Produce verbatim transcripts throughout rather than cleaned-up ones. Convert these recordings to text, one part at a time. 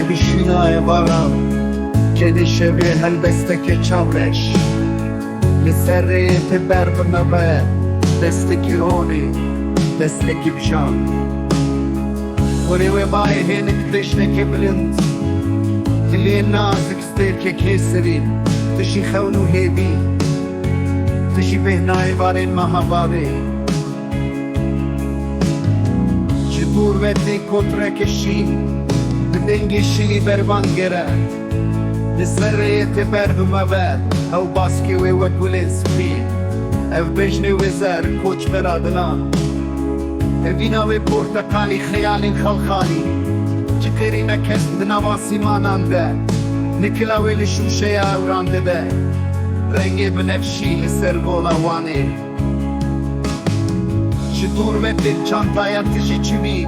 Bişîna êvara, kenê şevê helbesteke çavreş. Li ser rêyê te ber bi me be, destekî honê, destekî bijan. Kurê wê bayê hênik deşteke bilind, dilê nazik stêrkek hê serî, tu jî xewn û hêvî, tu jî bêhna êvarên meha bavê. Ji dûr ve tê kotreke şîn, bi dengê şilî bervan gere. Li ser rêyê tê ber bi me be, ew baskê wê wek gulên spî. Ev bejnê wê zer, koçbera dilan. Evîna wê porteqalî, xeyalên xelxalî. Çi qêrîne kes di nava sîmanan de. Nikila wê li şûşeya ewran de be. Rengê binefşî li ser gola Wanê. Ji dûr ve tê çantaya tijî çimî,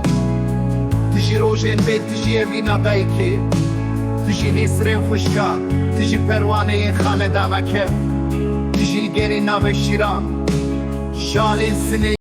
tijî rojên bê, tijî evîna dayikê, tijî hêsirên xwişka, tijî perwaneyên xanedana kev, tijî gerî navê şîran, jalên sinê.